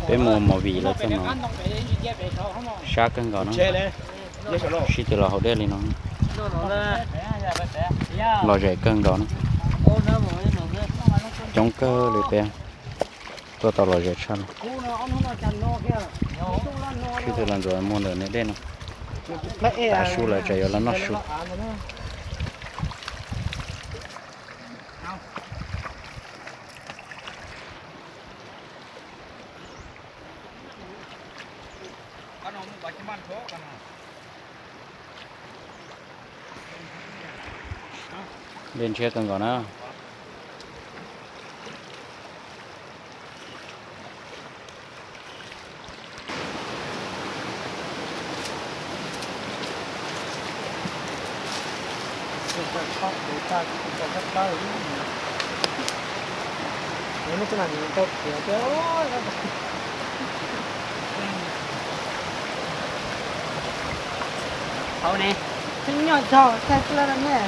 Peb mus movie lawv txoj no sab kawg nkaus na. Sib tw los haus dej li no, lom zem kawg nkaus na. Coob kawg li peb tuaj tau lom zem tshaj li. Sib tw los ntxuav muag ntawm niam dej no. Tav su lawm tsam yuav los noj su. Dej ntshiab kawg nkaus na. Hauv ne, nyob tog thaij plaub ne.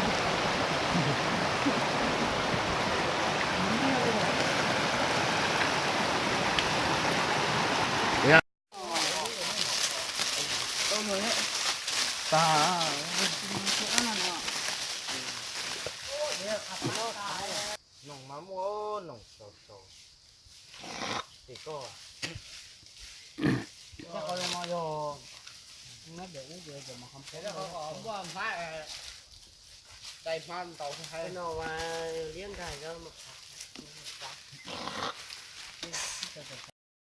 Noog mas muaj noog saus saus. Tim koj. Nyob qhov no yog neb daim ub ces muaj hmab, dai hmab ntau hais no liab nkaus.